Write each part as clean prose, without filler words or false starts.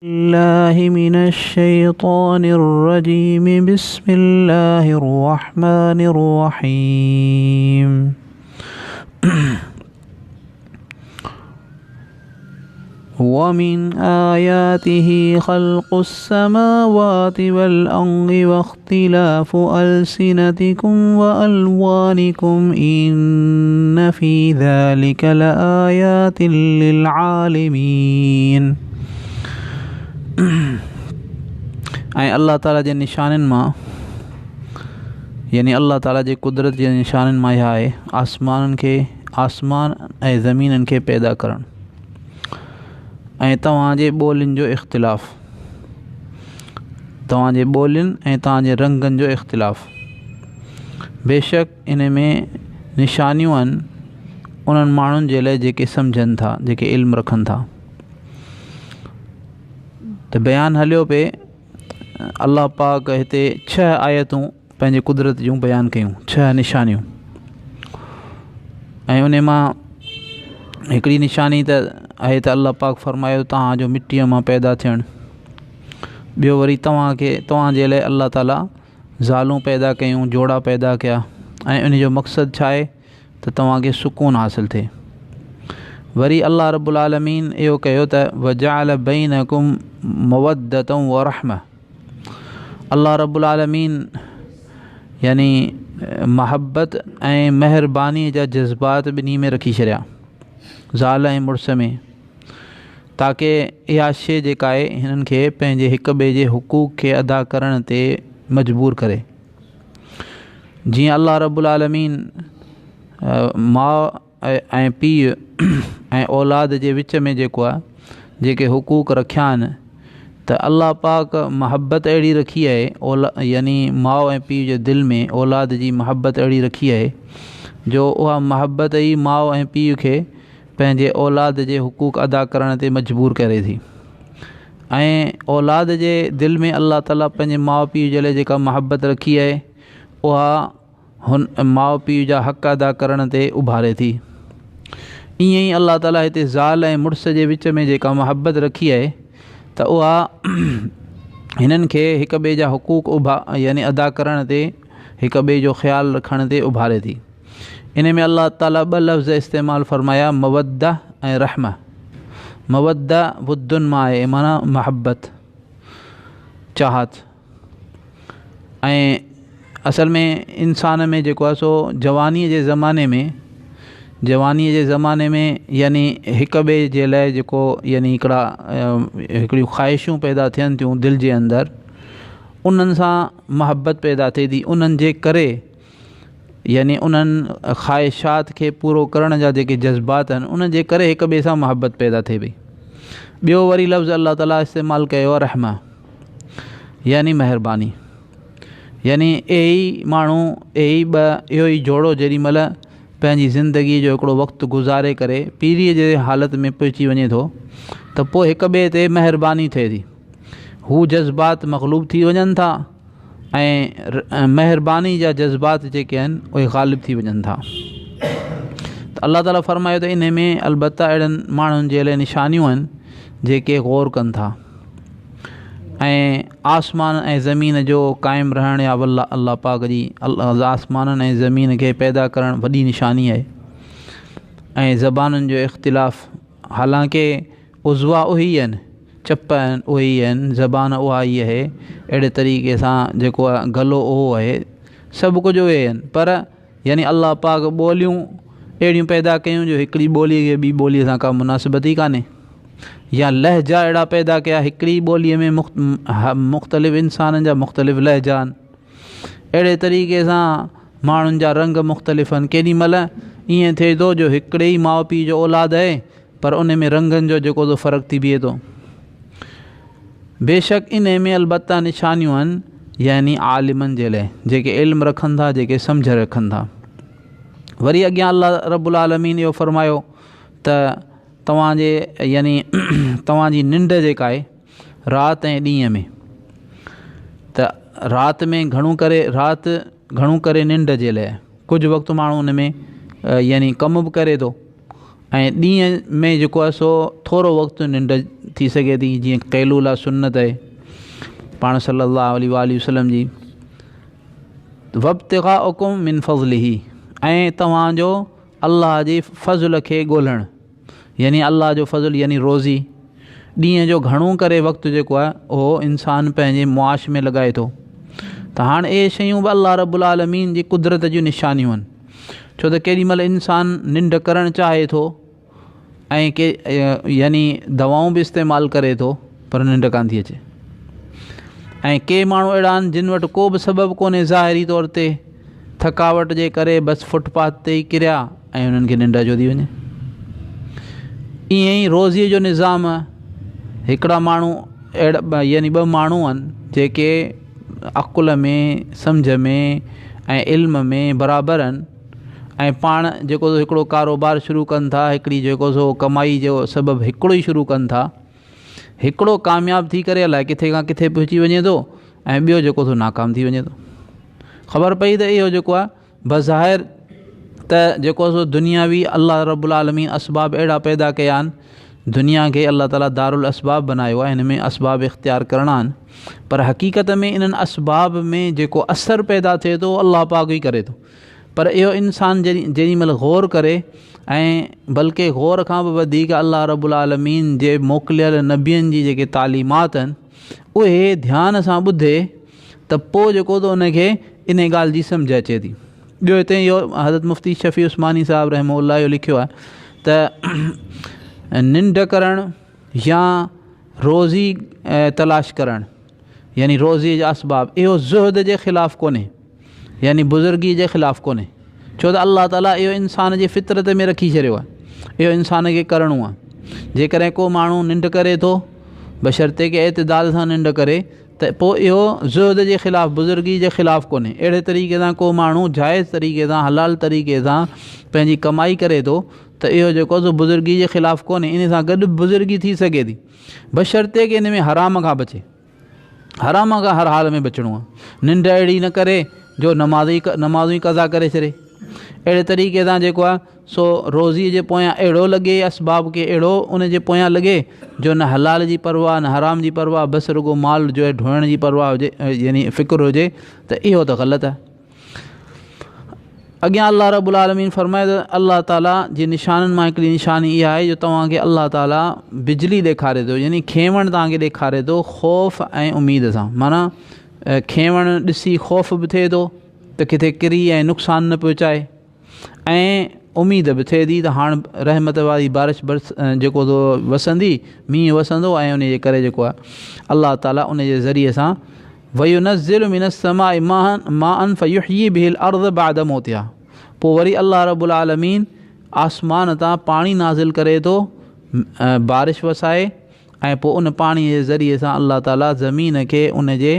الله من الشيطان الرجيم بسم الله الرحمن الرحيم ومن آياته خلق السماوات والأرض واختلاف ألسنتكم وألوانكم إن في ذلك لآيات للعالمين ۽ الله تعالي جي نشانين مان يعني الله تعالي جي قدرت جي نشانين مان اها آهي آسمانن کي آسمان ۽ زمينن کي پيدا ڪرڻ ۽ توهان جي ٻولين جو اختلاف توهان جي ٻولين ۽ توهان جي رنگن جو اختلاف بيشڪ ان ۾ نشانيون آهن انهن ماڻهن جي لاء جيڪي سمجهن ٿا جيڪي علم رکن ٿا ته بيان هليو پئي الله پاڪ هتي ڇهه آيتون پنهنجي قدرت جون بيان ڪيون ڇهه نشانيون ۽ ان مان هڪڙي نشاني ته آهي ته الله پاڪ فرمايو توهان جو مٽيء مان پيدا ٿيڻ ٻيو وري توهان کي توهان جي لاء الله تعاليٰ زالون پيدا ڪيون جوڙا پيدا ڪيا ۽ ان جو مقصد ڇا آهي ته توهان کي سڪون حاصل ٿئي. وري الله رب العالمين اهو ڪيو ته وجعل بينڪم مودة ورحمة الله رب العالمين يعني محبت ۽ مهرباني جا جذبات ٻنهي ۾ رکي ڇڏيا زال ۽ مڙس ۾ تاڪه اها شيء جيڪا آهي هنن کي پنهنجي هڪ ٻئي جي حقوق کي ادا ڪرڻ تي مجبور ڪري جيئن الله رب العالمين ماء ۽ پيء ۽ اولاد جي وچ ۾ جيڪو آهي جيڪي حقوق رکيا آهن ته الله پاڪ محبت اهڙي رکي آهي اولا يعني ماء ۽ پيء جي دل ۾ اولاد جي محبت اهڙي رکي آهي جو اها محبت ئي ماء ۽ پيء کي پنهنجي اولاد جي حقوق ادا ڪرڻ تي مجبور ڪري ٿي ۽ اولاد جي دل ۾ الله تعاليٰ پنهنجي ماء پيء جي لاء جيڪا محبت رکي آهي اها هن ماء پيء جا حق ادا ڪرڻ تي اڀاري ٿي. ائين ئي الله تعاليٰ هتي زال ۽ مڙس جي وچ ۾ جيڪا محبت رکي آهي ته اها هنن کي هڪ ٻئي جا حقوق اڀا يعني ادا ڪرڻ تي هڪ ٻئي جو خيال رکڻ تي اڀاري ٿي. ان ۾ الله تعاليٰ ٻه لفظ استعمال فرمايا موده ۽ رحمه. موده ودن مان آهي معنيٰ محبت، چاهت ۽ اصل ۾ انسان ۾ جيڪو آهي سو جوانيء جي زماني ۾ جوانيء جي زماني ۾ يعني هڪ ٻئي جي لاء جيڪو يعني هڪڙا هڪڙيون خواهشون پيدا ٿين ٿيون دل جي اندر انهن سان محبت پيدا ٿئي ٿي انهن جي ڪري يعني انهن خواهشات کي پورو ڪرڻ جا جيڪي جذبات آهن ان جي ڪري هڪ ٻئي سان محبت پيدا ٿئي پئي. ٻيو وري لفظ الله تعاليٰ استعمال ڪيو آهي رحمه يعني مهرباني يعني اهي ئي ماڻهو اهي ئي ٻه اهو ئي جوڙو جيڏي مهل پنهنجي زندگيء جو هڪڙو وقت گذاري ڪري پيريء جي حالت ۾ پهچي وڃي ٿو ته پوء هڪ ٻئي تي مهرباني ٿئي ٿي هو جذبات مغلوب ٿي وڃن ٿا ۽ مهرباني جا جذبات جيڪي آهن اهي غالب ٿي وڃن ٿا ته الله تعاليٰ فرمايو ته انهي ۾ البته اهڙن ماڻهن جي لاء نشانيون آهن جيڪي غور ڪن ٿا ۽ آسمان ۽ زمين جو قائم رهڻ يا والله الله پاڪ جي آسمانن ۽ زمين کي پيدا ڪرڻ وڏي نشاني آهي ۽ زبانن جو اختلاف حالانڪه عضوا اهي ئي آهن، چپ آهن اهي ئي آهن، زبان اها ئي آهي، اهڙي طريقي سان جيڪو آهي گلو اهو آهي، سڀ ڪجهه اهي آهن پر يعني الله پاڪ ٻوليون اهڙيون پيدا ڪيون جو هڪڙي ٻوليء کي ٻي ٻوليء سان ڪا مناسبت ئي ڪانهي يا لهجا اهڙا پيدا ڪيا هڪڙي ٻوليء ۾ مختلف انسانن جا مختلف لهجا آهن. اهڙي طريقي سان ماڻهن جا رنگ مختلف آهن ڪيڏي مهل ائين ٿئي ٿو جو هڪڙي ئي ماء پيء جو اولاد آهي پر ان ۾ رنگن جو جيڪو سو فرق ٿي بيهي ٿو بيشڪ ان ۾ البته نشانيون آهن يعني عالمن جي لاء جيڪي علم رکن ٿا جيڪي سمجھ رکن ٿا وري اڳيان الله رب العالمين اهو فرمايو ته توهان جي يعني توهان جي ننڊ جيڪا آهي رات ۽ ڏينهن ۾ ته رات ۾ گهڻو ڪري رات گهڻو ڪري ننڊ جي لاء ڪجهه وقت ماڻهو ان ۾ يعني ڪم به ڪري ٿو ۽ ڏينهن ۾ جيڪو آهي سو ٿورو وقت ننڊ ٿي سگهي ٿي جيئن قيلوله سنت آهي پاڻ صلي الله عليه وآله وسلم جي وابتغاؤڪم من فضله ۽ توهان جو الله جي فضل کي ڳولڻ يعني الله جو فضل يعني روزي ڏينهن جو گهڻو ڪري وقت جيڪو آهي اهو انسان پنهنجي معاش ۾ لڳائي ٿو ته هاڻ اهي شيون به الله رب العالمين جي قدرت جون نشانيون آهن ڇو ته ڪيڏي مهل انسان ننڊ ڪرڻ چاهي ٿو ۽ ڪي يعني دوائون به استعمال ڪري ٿو پر ننڊ ڪانه ٿي اچي ۽ ڪي ماڻهو اهڙا آهن جن وٽ ڪو به سبب ڪونهي ظاهري طور تي ٿڪاوٽ جي ڪري بس فٽ پاٿ تي ئي ڪريا ۽ انهن کي ننڊ اچيو ٿي وڃي ائين ئي روزيء جو نظام هڪڙا ماڻهو اهڙا يعني ٻه ماڻهو آهن جيڪي عقل ۾ سمجهه ۾ ۽ علم ۾ برابر آهن ۽ پاڻ جيڪو سو هڪڙو ڪاروبار شروع ڪن ٿا هڪڙي جيڪو سو ڪمائي جو سبب هڪڙو ئي شروع ڪن ٿا هڪڙو ڪامياب ٿي ڪري الائي ڪٿي کان ڪٿي پهچي وڃي ٿو ۽ ٻيو جيڪو سو ناڪام ٿي وڃي ٿو خبر پئي ته اهو جيڪو آهي بظاهر ته جيڪو سو دنياوي الله رب العالمين اسباب اهڙا پيدا ڪيا آهن دنيا کي الله تعالي دارالاسباب بنايو آهي هن ۾ اسباب اختيار ڪرڻا آهن پر حقيقت ۾ انهن اسباب ۾ جيڪو اثر پيدا ٿئي ٿو الله پاڪ ئي ڪري ٿو پر اهو انسان جيڏي مهل غور ڪري ۽ بلڪه غور کان به وڌيڪ الله رب العالمين جي موڪليل نبين جي جيڪي تعليمات آهن اهي ڌيان سان ٻڌي ته پوء جيڪو ته ان کي ان ڳالهه جي سمجهه اچي ٿي. ٻيو هتي اهو حضرت مفتي شفيع عثماني صاحب رحمه الله اهو لکيو آهي ته ننڊ ڪرڻ يا روزي تلاش ڪرڻ يعني روزي جا اسباب اهو زهد جي خلاف ڪونهي يعني بزرگي جي خلاف ڪونهي ڇو ته الله تعاليٰ اهو انسان جي فطرت ۾ رکي ڇڏيو آهي اهو انسان کي ڪرڻو آهي جيڪڏهن ڪو ماڻهو ننڊ ڪري ٿو بشرطيڪ اعتدال سان ننڊ ڪري ته پوء اهو زهد جي خلاف، بزرگي جي خلاف ڪونهي. اهڙي طريقي سان ڪو ماڻهو جائز طريقي سان، حلال طريقي سان پنهنجي ڪمائي ڪري ٿو ته اهو جيڪو سو بزرگي جي خلاف ڪونهي. ان سان گڏ بزرگي ٿي سگهي ٿي. بشرطيڪ ان ۾ حرام کان بچي. حرام کان هر حال ۾ بچڻو آهي. ننڊ اهڙي نه ڪري جو نماز ئي نمازون ئي قضا ڪري ڇڏي. اهڙي طريقي سان جيڪو آهي سو روزيء جي پويان اهڙو لڳي، اسباب کي اهڙو ان جي پويان لڳي جو نه حلال جي پرواهه نه حرام جي پرواهه بس رڳو مال جو ڍوئڻ جي پرواهه هجي يعني فڪر هجي ته اهو ته غلط آهي. اڳيان الله رب العالمين فرمايو ته الله تعاليٰ جي نشانن مان هڪڙي نشاني اها آهي جو توهان کي الله تعاليٰ بجلي ڏيکاري ٿو يعني کيوڻ توهان کي ڏيکاري ٿو خوف ۽ اميد سان معنيٰ کيوڻ ڏسي خوف به ٿئي ٿو ته ڪٿي ڪري ۽ نقصان نه پهچائي ۽ اميد به ٿئي ٿي ته هاڻ رحمت واري بارش برس جيڪو ٿو وسندي مينهن وسندو ۽ ان جي ڪري جيڪو آهي الله تعالي ان جي ذريعي سان وينزل من السماء ماء فيحيي به الارض بعد موتها پوء وري الله رب العالمين آسمان تان پاڻي نازل ڪري ٿو بارش وسائي ۽ پوء ان پاڻي جي ذريعي سان الله تعالي زمين کي ان جي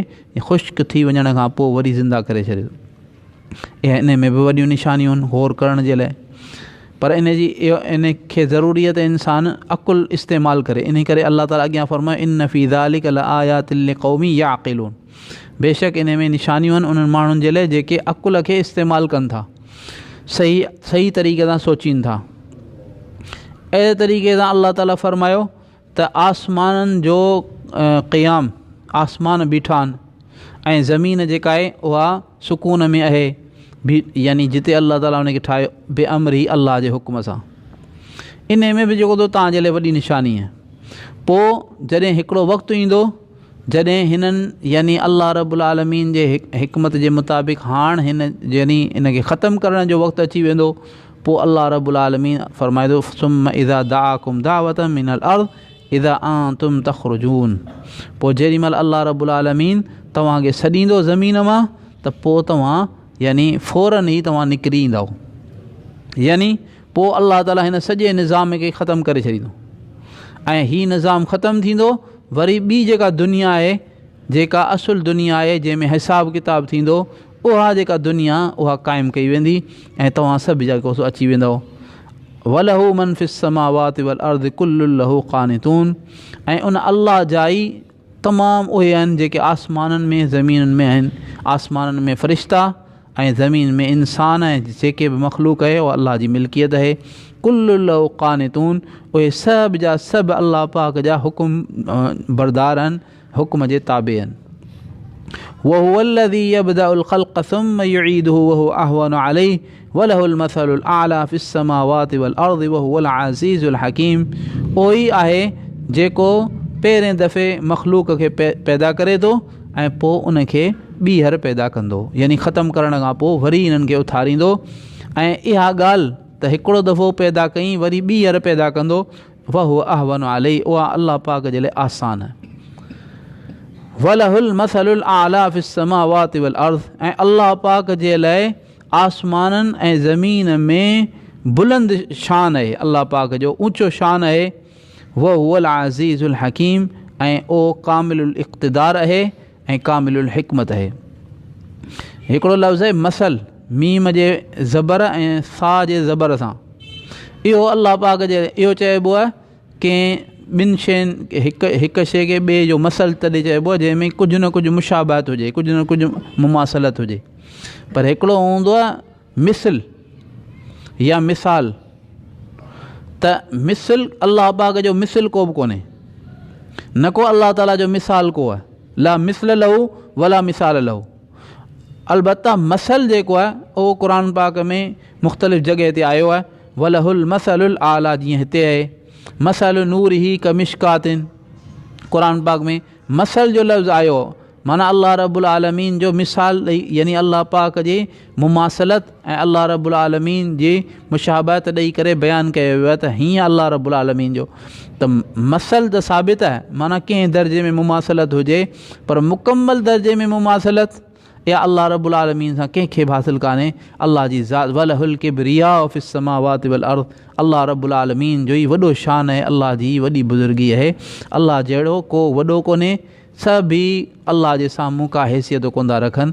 خشڪ ٿي وڃڻ کان پوء وري زنده ڪري ڇڏي ٿو. اها ان ۾ به وڏيون نشانيون آهن غور ڪرڻ جي لاء پر ان جي اهو ان کي ضروري آهي ته انسان عقل استعمال ڪري ان ڪري الله تعالي اڳيان فرمايو ان في ذلک لآيات لقوم يعقلون بيشڪ ان ۾ نشانيون آهن انهن ماڻهن جي لاء جيڪي عقل کي استعمال ڪن ٿا صحيح صحيح طريقي سان سوچين ٿا اهڙي طريقي سان الله تعالي فرمايو ته آسمانن جو قيام، آسمان بيٺا آهن ۽ زمين جيڪا آهي اها سڪون ۾ آهي يعني جتي الله تعالي ان کي ٺاهيو بامره الله جي حڪم سان ان ۾ به جيڪو توهان جي لاء وڏي نشاني آهي پوء جڏهن هڪڙو وقت ايندو جڏهن هنن يعني الله رب العالمين جي حڪمت جي مطابق هاڻ هن يعني ان کي ختم ڪرڻ جو وقت اچي ويندو پوء الله رب العالمين فرمائيندو ثم اذا دعاكم دعوة من الارض اذا انتم تخرجون پوء جيڏي مهل الله رب العالمين توهان کي سڏيندو زمين مان ته پوء توهان يعني فورن ئي توهان نڪري ايندؤ يعني پوء الله تعالي هن سڄي نظام کي ختم ڪري ڇڏيندو ۽ هي نظام ختم ٿيندو وري ٻي جيڪا دنيا آهي جيڪا اصل دنيا آهي جنهن ۾ حساب ڪتاب ٿيندو اها جيڪا دنيا اها قائم ڪئي ويندي ۽ توهان سڀ جيڪو سو اچي ويندؤ وله من في السماوات والارض كل له قانتون ۽ ان الله جا ئي تمام اهي آهن جيڪي آسمانن ۾ زمينن ۾ آهن آسمانن ۾ فرشتا ۽ زمين ۾ انسان ۽ جيڪي به مخلوق آهي اها الله جي ملڪيت آهي. ڪل له قانتون اهي سڀ جا سڀ الله پاڪ جا حڪم بردار آهن، حڪم جي تابع آهن. وهو الذي يبدأ الخلق ثم يعيده وهو اهون عليه وله المثل الاعلى في السماوات والارض وهو العزيز الحڪيم اهو ئي آهي جيڪو پهرين دفعي مخلوق کي پيدا ڪري ٿو ۽ پوء ان کي ٻيهر پيدا ڪندو يعني ختم ڪرڻ کان پوء وري انهن کي اٿاريندو ۽ اها ڳالهه ته هڪڙو دفعو پيدا ڪئين وري ٻيهر پيدا ڪندو وهو اهون عليه اها الله پاڪ جي لاء آسان آهي. وله المثل الاعلي في السماوات والارض ۽ الله پاڪ جي لاء آسمانن ۽ زمين ۾ بلند شان آهي الله پاڪ جو اوچو شان آهي وهو العزيز الحڪيم ۽ او ڪامل الاقتدار آهي ۽ ڪامل الحڪمت آهي. هڪڙو لفظ آهي مثل ميم جي زبر ۽ ثا جي زبر سان اهو الله پاڪ جي اهو چئبو آهي ڪنهن ٻن شين هڪ هڪ شي کي ٻئي جو مثل تڏهن چئبو آهي جنهن ۾ ڪجهه نه ڪجهه مشابهت هجي ڪجهه نه ڪجهه مماثلت هجي پر هڪڙو هوندو آهي مثل يا مثال ته مثل الله پاڪ جو مثل ڪو به ڪونهي نه ڪو الله تعالي جو مثال ڪو آهي لا مثل له ولا مثال له البته مثل جيڪو آهي اهو قرآن پاڪ ۾ مختلف جڳهه تي آيو آهي وله المثل الاعليٰ جيئن هتي آهي مثل نوره ڪمشڪات قرآن پاڪ ۾ مثل جو لفظ آيو معنيٰ الله رب العالمين جو مثال ڏئي يعني الله پاڪ جي مماثلت ۽ الله رب العالمين جي مشابهت ڏئي ڪري بيان ڪيو ويو آهي ته هيئن الله رب العالمين جو ته مثل ته ثابت آهي معنيٰ ڪنهن درجي ۾ مماثلت هجي پر مڪمل درجي ۾ مماثلت اها الله رب العالمين سان ڪنهن کي به حاصل ڪانهي الله جي ذات وله الڪبرياء في السماوات والارض الله رب العالمين جو ئي وڏو شان آهي الله جي وڏي بزرگي آهي الله جهڙو ڪو وڏو ڪونهي سڀ ئي الله جي سامهون ڪا حيثيت ڪونه ٿا رکن.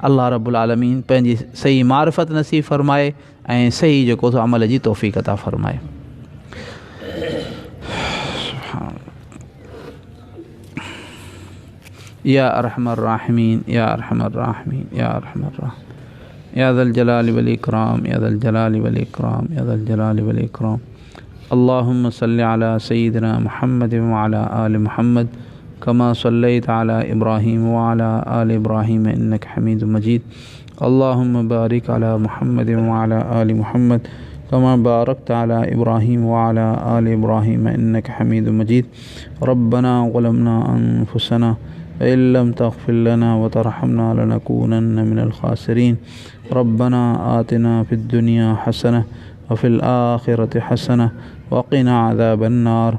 الله رب العالمين پنهنجي صحيح معرفت نصيب فرمائي ۽ صحيح جيڪو سو عمل جي توفيق عطا فرمائي. يا ارحم الراحمين يا ارحم الراحمين يا ارحم الراحمين يا ذا الجلال والإكرام يا ذا الجلال والإكرام يا ذا الجلال والإكرام اللهم صل على سيدنا محمد وعلى آل محمد كما صليت على إبراهيم وعلى آل إبراهيم إنك حميد مجيد اللهم بارك على محمد وعلى آل محمد كما باركت على إبراهيم وعلى آل إبراهيم إنك حميد مجيد ربنا ظلمنا أنفسنا فإن لم تغفر لنا وترحمنا لنكونن من الخاسرين ربنا آتنا في الدنيا حسنة وفي الآخرة حسنة وقنا عذاب النار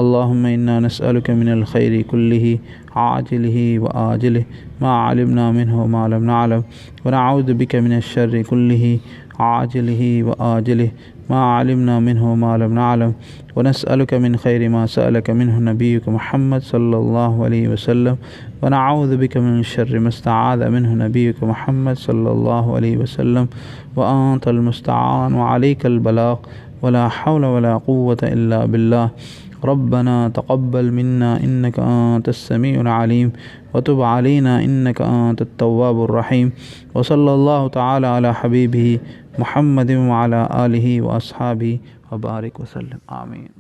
اللهم إنا نسألك من الخير كله عاجله وآجله ما علمنا منه وما لم نعلم ونعوذ بك من الشر كله عاجله وآجله ما علمنا منه وما لم نعلم ونسألك من خير ما سألك منه نبيك محمد صلى الله عليه وسلم ونعوذ بك من شر ما استعاذ منه نبيك محمد صلى الله عليه وسلم وأنت المستعان وعليك البلاغ ولا حول ولا قوة إلا بالله ربنا تقبل منا إنك أنت السميع العليم وتب علينا إنك أنت التواب الرحيم وصلى الله تعالى على حبيبه محمد وعلى آله وأصحابه وبارك وسلم آمين.